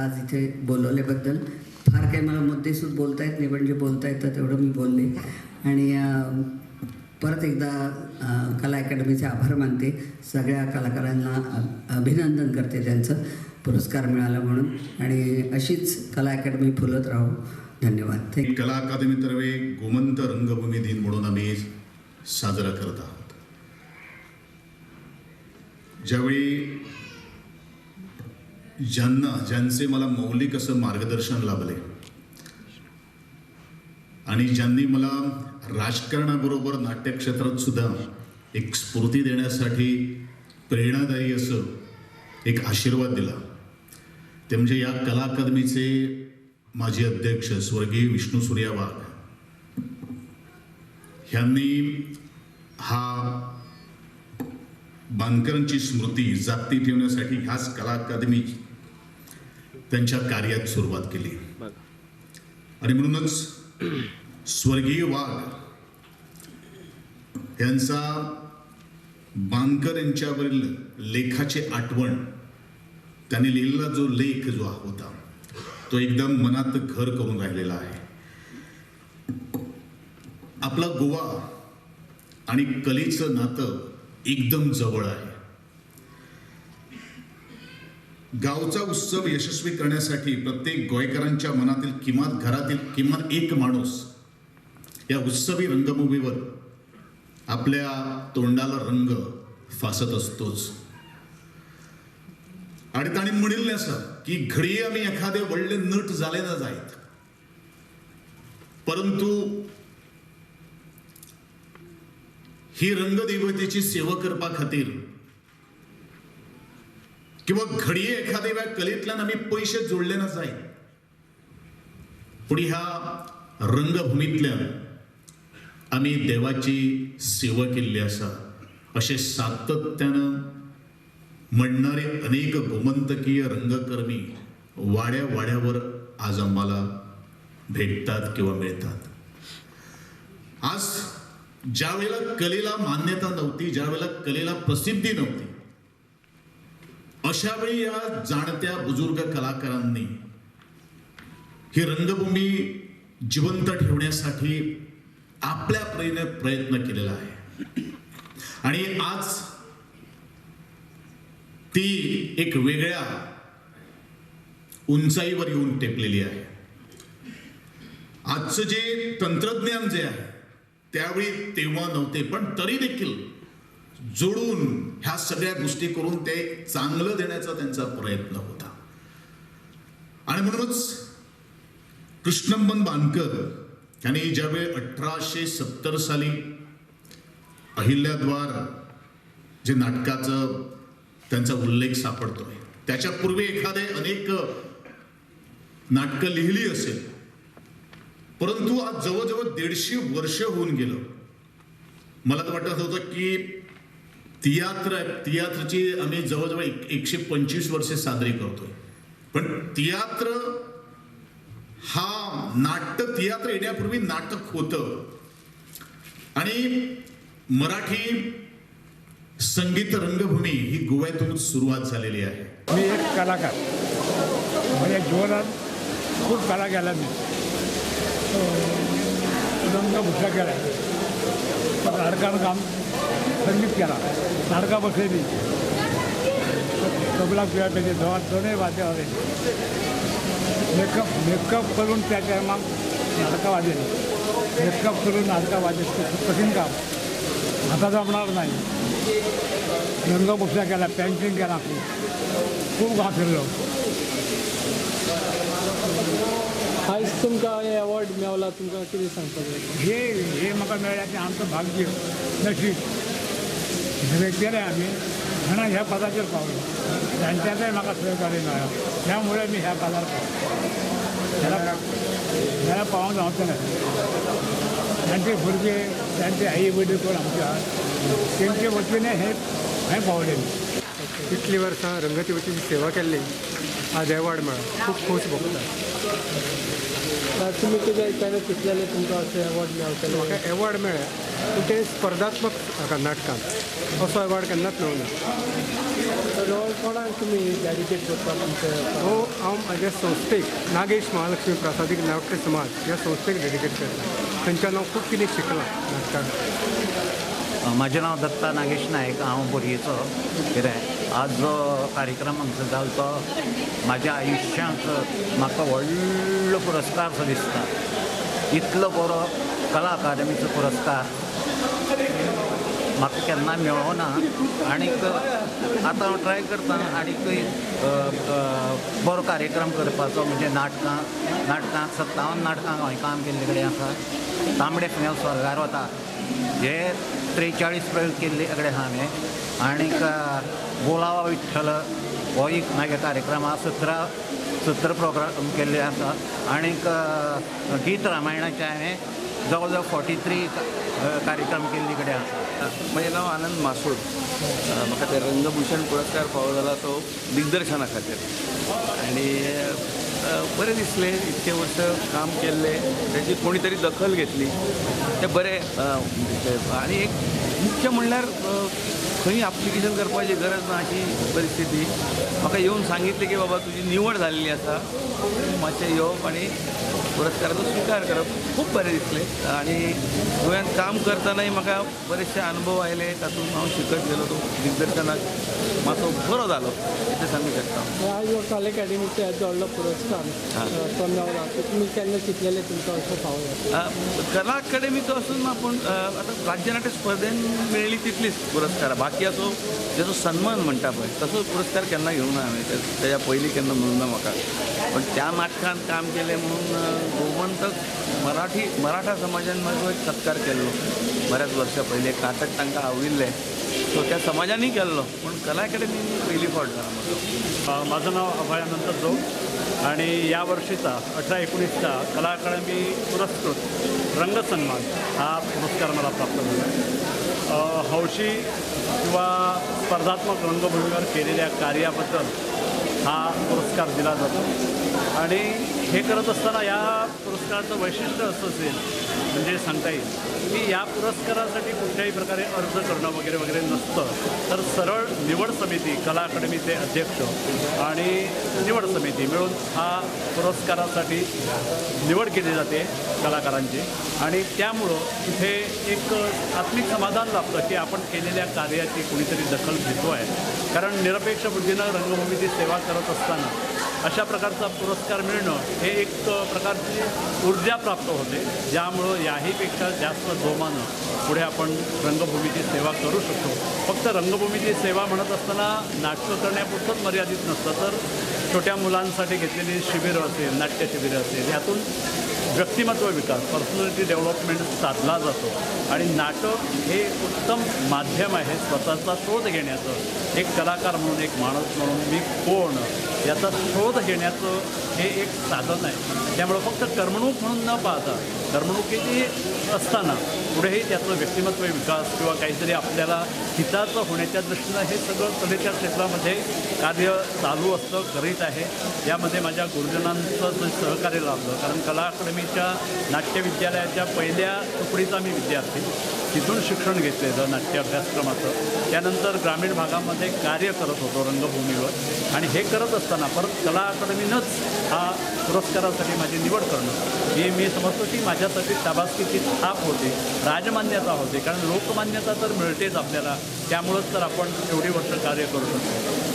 आज इथे बोलवल्याबद्दल. फार काही मला मुद्देसूद बोलता येत नाही, पण जे बोलता येतं तेवढं मी बोलले. आणि परत एकदा कला अकॅडमीचे आभार मानते, सगळ्या कलाकारांना अभिनंदन करते त्यांचं पुरस्कार मिळाला म्हणून. आणि अशीच कला अकॅडमी फुलत राहो. धन्यवाद. Thank you. कला अकादमीतर्फे गोमंत रंगभूमी दिन म्हणून आम्ही साजरा करत आहोत. ज्यावेळी ज्यांचे मला मौलिक असं मार्गदर्शन लाभले आणि ज्यांनी मला राजकारणाबरोबर नाट्यक्षेत्रात सुद्धा एक स्फूर्ती देण्यासाठी प्रेरणादायी असं एक आशीर्वाद दिला, ते म्हणजे या कला अकादमीचे माजी अध्यक्ष स्वर्गीय विष्णू सूर्या वाघ ह्यांनी हा बांदकरांची स्मृती जागती ठेवण्यासाठी ह्याच कला अकादमी त्यांच्या कार्यात सुरुवात केली. आणि म्हणूनच स्वर्गीय वाघ यांचा बांदकर यांच्यावरील लेखाची आठवण, त्यांनी लिहिलेला जो लेख जो होता तो एकदम मनात घर करून राहिलेला आहे. आपला गोवा आणि कलेचं नातं एकदम जवळ आहे. गावचा उत्सव यशस्वी करण्यासाठी प्रत्येक गोयकरांच्या मनातील किमान घरातील किमान एक माणूस या उत्सवी रंगभूमीवर आपल्या तोंडाला रंग फासत असतोच. आणि ताणी म्हणिल्लें आसा की घडये आमी एखादे व्हडले नट जाले ना जायत, परंतु ही रंगदेवतेची सेवा करपा खातीर किंवा घडये एखाद्या वेळा कलेंतल्यान आमी पयशे जोडले ना जायत, पूण ह्या रंगभुमींतल्यान आमी देवाची सेवा केल्ली आसा अशें सातत्यान म्हणणारे अनेक गोमंतकीय रंगकर्मी वाड्या वाड्यावर आज आम्हाला भेटतात किंवा मिळतात. आज ज्या वेळेला कलेला मान्यता नव्हती, ज्या वेळेला कलेला प्रसिद्धी नव्हती, अशा वेळी या जाणत्या बुजुर्ग कलाकारांनी ही रंगभूमी जिवंत ठेवण्यासाठी आपल्या परीने प्रयत्न केलेला आहे. आणि आज ती एक वेगळ्या उंचाईवर येऊन टेकलेली आहे. आजचं जे तंत्रज्ञान जे आहे त्यावेळी तेव्हा नव्हते, पण तरी देखील जोडून ह्या सगळ्या गोष्टी करून ते चांगलं देण्याचा त्यांचा प्रयत्न होता. आणि म्हणूनच कृष्णम्बन बांदकर यांनी ज्यावेळी 1870 साली अहिल्याद्वार जे नाटकाचं त्यांचा उल्लेख सापडतोय, त्याच्यापूर्वी एखादे अनेक नाटकं लिहिली असेल, परंतु आज जवळजवळ 150 वर्ष होऊन गेलं. मला तर वाटत होतं की तियात्रची आम्ही जवळजवळ 125 वर्षे साजरी करतोय, पण तियात्र हा नाट्य तियात्र येण्यापूर्वी नाटक होतं. आणि मराठी संगीत रंगभूमी ही गोव्यातून सुरुवात झालेली आहे. मी एक कलाकार, माझ्या जीवनात खूप कला केला मी, रंगभूषा केला, नाटकानं काम संगीत केला, नाटका बसलेली तबला किंवा त्याचे दोन्ही वाद्य हवे, मेकअप करून त्या टायमाक नाटकां वाजयली, मेकअप करून नाटकां वाजयली कठीण काम, आता जमणार नाही. रंगभूषा केला, पेंटिंग केला, खूप गांव फिरलो. आयज तुमकां हे अवॉर्ड मेवला, तुमकां कितें सांगपाक जाय? हे हे म्हाका मेळ्ळें तें आमचें भाग्य नशीब, सगळें केलें आमी म्हणून ह्या पदाचेर पावलो. तांच्याकय म्हाका सहकार्य मेळ्ळा, त्यामुळे मी ह्या पदार पावलो. ह्याला पावोवंक जावचें ना. तांचे भुरगे, तांचे आई वडील कोण आमचे आहात तेंचे वतीने हे हें पावलें. इतलीं वर्सां रंगदेवतेची सेवा केल्ली, आज एवॉर्ड मेळ्ळो, खूब खोस भोगता. तुमी कितें केन्ना चिंतलेलें तुमकां अशें एवॉर्ड मेळटलें? म्हाका एवॉर्ड मेळ्ळें पूण तें स्पर्धात्मक हाका नाटकान असो एवॉर्ड केन्नाच मेळूंक ना. तर हो कोणाक तुमी डेडिकेट करता तुमचे? हो हांव म्हाज्या संस्थेक, नागेश महालक्ष्मी प्रासादीक नाट्य समाज ह्या संस्थेक डेडिकेट करता. थंयच्यान हांव खूब कितें शिकलां नाटकाक. म्हाजें नांव दत्ता नागेश नायक, हांव बोरयेचो. कितें आज जो कार्यक्रम हांगसर जालो तो म्हाज्या आयुश्यांत म्हाका व्हडलो पुरस्कार सो दिसता. इतलो बरो कला अकादमीचो पुरस्कार म्हाका केन्ना मेळोना. आनीक आतां हांव ट्राय करता आनीकय बरो कार्यक्रम करपाचो. म्हणजे नाटकां 57 नाटकां हांवें काम केल्ले कडेन आसा. तांबडे फुडें स्वर्गार वता हे 43 प्रयोग केल्ले कडेन आसा हांवें. आनीक बोलावा विठ्ठल हो एक म्हागे कार्यक्रम आसा, 17 प्रोग्राम केल्ले आसा. आनीक गीत रामायणाचे हांवें जवळ जवळ 43 कार्यक्रम केल्ले कडेन आसा. म्हजें नांव आनंद मासूड. म्हाका ते रंगभूषण पुरस्कार फावो जाला तो दिग्दर्शना खातीर आनी बरें दिसलें. इतके वर्स काम केल्लें ताची कोणी तरी दखल घेतली तें बरें. आनी एक मुख्य म्हणल्यार खंय एप्लिकेशन करपाची गरज ना अशी परिस्थिती. म्हाका येवन सांगितलें की बाबा तुजी निवड जाल्ली आसा, मातशें येवप आनी पुरस्काराचो स्विकार करप, खूब बरें दिसलें. आनी गोंयांत काम करतनाय म्हाका बरेचशे अनुभव आयले, तातूंत हांव शिकत गेलो. तो दिग्दर्शनाक मातसो बरो जालो इतलें सांगूंक शकता. आयज हो कला अकादमीचो येदो व्हडलो पुरस्कार तो मेवला, तुमी केन्ना चिंतलेलें तुमकां असो फावो जाता? कला अकादमीचो असून ना, पूण आतां राज्यनाट्य स्पर्धेन मेळ्ळी तितलीच पुरस्कारां. बाकी असो जेजो सन्मान म्हणटा पळय तसो पुरस्कार केन्ना घेवंक ना हांवें, तेज्या पयलीं केन्ना मेळूंक ना म्हाका. पण त्या नाटकान काम केलें म्हणून गोमंतक मराठा समाजान म्हाजो एक सत्कार केल्लो बऱ्याच वर्सां पयलीं. एक नाटक तांकां आवडिल्लें सो त्या समाजानूय केल्लो, पूण कला अकादमीन पयली फावट जाला म्हाजो. माझं नाव अभय अनंत जोग आणि या वर्षीचा 18-19चा कला अकादमी पुरस्कृत रंगसन्मान हा पुरस्कार मला प्राप्त झाला आहे. हौशी किंवा स्पर्धात्मक रंगभूमीवर केलेल्या कार्याबद्दल हा पुरस्कार दिला जातो. आणि हे करत असताना या पुरस्काराचं वैशिष्ट्य असं असेल म्हणजे सांगता येईल की या पुरस्कारासाठी कुठल्याही प्रकारे अर्ज करणं वगैरे वगैरे नसतं, तर सरळ निवड समिती, कला अकादमीचे अध्यक्ष आणि निवड समिती मिळून हा पुरस्कारासाठी निवड केली जाते कलाकारांची. आणि त्यामुळं इथे एक आत्मिक समाधान लाभतं की आपण केलेल्या कार्याची कुणीतरी दखल घेतो आहे. कारण निरपेक्ष बुद्धीनं रंगभूमीची सेवा करत असताना अशा प्रकारचा पुरस्कार मिळणं हे एक प्रकारची ऊर्जा प्राप्त होते, ज्यामुळं याहीपेक्षा जास्त जोमानं पुढे आपण रंगभूमीची सेवा करू शकतो. फक्त रंगभूमीची सेवा म्हणत असताना नाटकं करण्यापुरतंच मर्यादित नसतं, तर छोट्या मुलांसाठी घेतलेली शिबिरं असेल, नाट्य शिबिरं असेल, यातून व्यक्तिमत्व विकास, पर्सनॅलिटी डेव्हलपमेंट साधला जातो. आणि नाटक हे उत्तम माध्यम आहे स्वतःचा शोध घेण्याचं. एक कलाकार म्हणून, एक माणूस म्हणून मी कोण याचा शोध घेण्याचं हे एक साधन आहे. त्यामुळं फक्त करमणूक म्हणून न पाहता, करमणुकीची असताना पुढेही त्याचं व्यक्तिमत्व विकास किंवा काहीतरी आपल्याला हिताचं होण्याच्या दृष्टीनं हे सगळं कलेच्या क्षेत्रामध्ये कार्य चालू असतं, करीत आहे. यामध्ये माझ्या गुरुजनांचं जे सहकार्य लाभलं, कारण कला अकादमीच्या नाट्यविद्यालयाच्या पहिल्या तुकडीचा मी विद्यार्थी, तिथून शिक्षण घेतलेलं नाट्य अभ्यासक्रमाचं. त्यानंतर ग्रामीण भागामध्ये कार्य करत होतो रंगभूमीवर, आणि हे करत असताना परत कला अकादमीनंच हा पुरस्कारासाठी माझी निवड करणं हे मी समजतो की माझ्यासाठी शाबासकीची थाप होती, राजमान्यता होती. कारण लोकमान्यता तर मिळतेच आपल्याला, त्यामुळंच तर आपण एवढी वर्ष कार्य करू शकतो.